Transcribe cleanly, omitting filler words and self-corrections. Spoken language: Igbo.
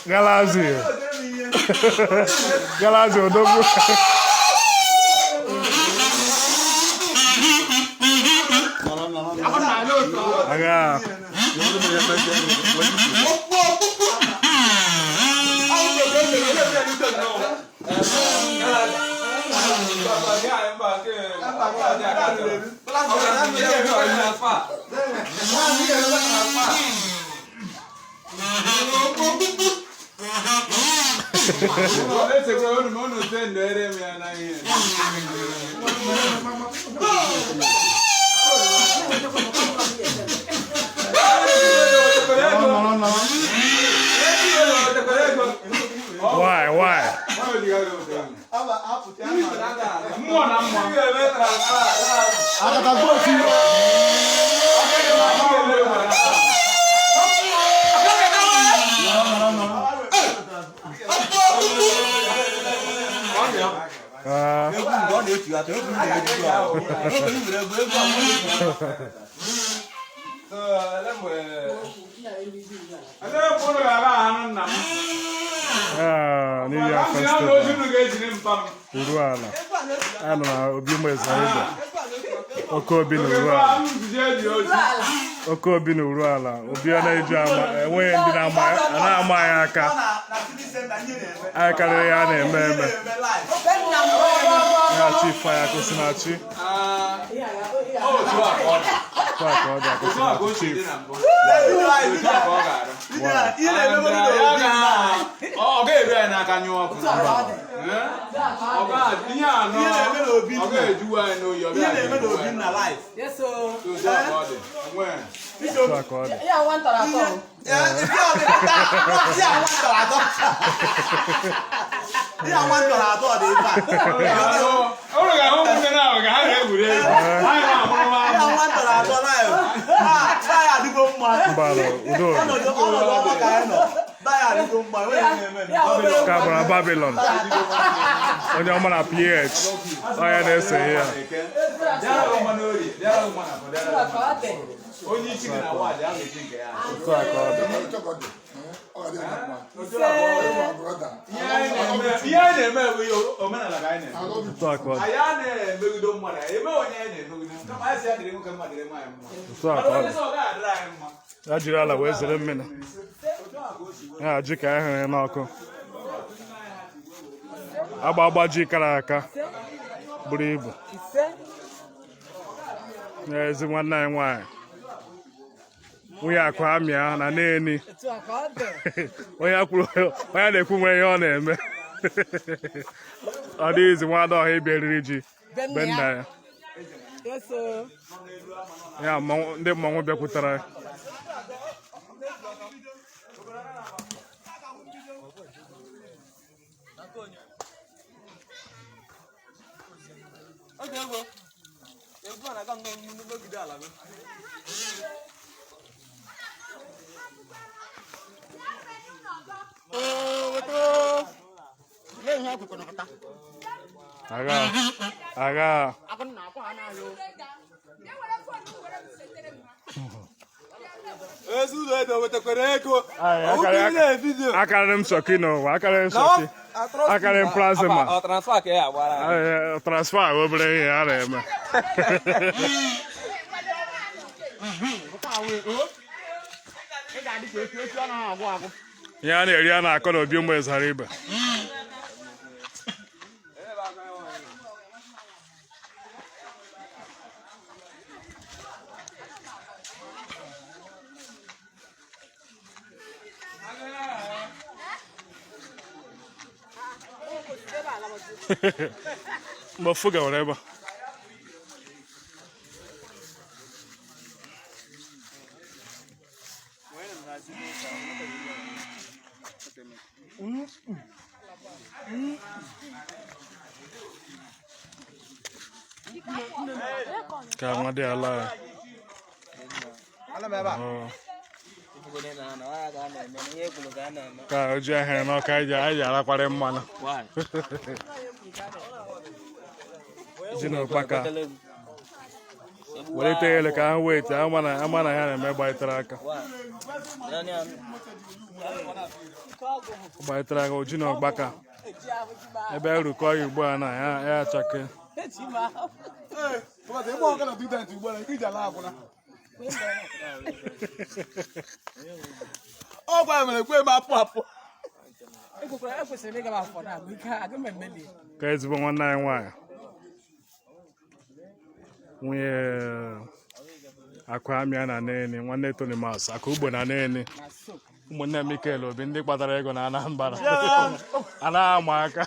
Galazi. Galazi odogwu. Agha. Why, why? Ah, ah, New Yam Festival. Uruala. Anọ na Obi Ụmụezaibe. Oke Obi na Uruala. Oke Obi na Uruala. Obi a na-eji ama enweghị ndị na-ama a na-ama anyị aka. Anyị karịrị ya na-eme eme. Ya chief anyị Akụsinachi. Otu a ka ọ dị Akụsinachi chief. Ọ ga-eru anyị n'aka nyụọ ọkụ. Ihe anọ ọ ga-ejuwe anyị n'oyi ọ ga-ejuwe anyị. Otu a ka ọ dị. Enwe. Otu a ka ọ dị. Ụlọ ga-ahụ ụmụnne na ahụ ka ha na-egwuri egwu. Anyị na-amụrụ nwa amụ. Mbalụ udo ka gbara Babylon. Onye ọma na PH. Onye na-ese ihe a. Bịara gị mma n'orie, bịara gị mma n'afọ, bịara gị mma n'afọ. Onye isi gị na ward, ya ga-eji nke ya. Otu a ka ọ dị. Otu a ka ọ dị. Ihe anyị na-eme bụ ihe omenala ka anyị na-eme. Otu a ka ọ dị. Anyị anaghị emegide mmadụ, anyị eme onye anyị na-emegide. Kama anyị sị ya dịrị nwoke mma, dịrị nwaanyị mma. Otu a ka ọ Mana onye dị. sị ọ gaghị adịrị anyị mma. Ya jiri ala wee zere mmiri. Ya ji ka anyị hụrụ n'ọkụ. Agba agba ji kara aka buru ibu. Ya ezi nwanne anyị nwaanyị. Nwunye akụ amịa na Neni. Onye kwuru onye na-ekwu nwere ihe ọ na-eme. Ọ dịghịzi nwa ọha ịbịa eriri ji be nna ya. Ya ndị mmọnwụ bịakwutere ya. Agha agha. Akarịrị m Shoki n'ụwa, akarịrị m Shoki, akarịrị m plasma. Transfer obere ihe a na-eme. Ihe a na-eri a na-akọ na Obi Ụmụezaribe. Mgbe ofu gawara ebe a. Ka nwa dị ala ya. Ọ. Ka o ji ahịrị n'ọka anyị ji arakwara mmanụ. Ji na ụkpaka. Welite ya elu ka ha wait ama na ama na ya na-eme gbaịtara aka. Gbaịtara aka oji na ọgbaka. Ebe erukọ ya ugbu a na ya ya achake. Ọ gwa mere kwe m apụ apụ. Ekwesịrị m ịga m afọ na agụ ike agụ m emeli. Ka ezigbo nwanne anyị nwaanyị. Nwunye akụ amịa na Neni, nwanne Tony Mas, akụ ugbo na Neni. Ụmụnne Mikel Obi ndị kpatara ego na Anambra. Anaghị ama aka.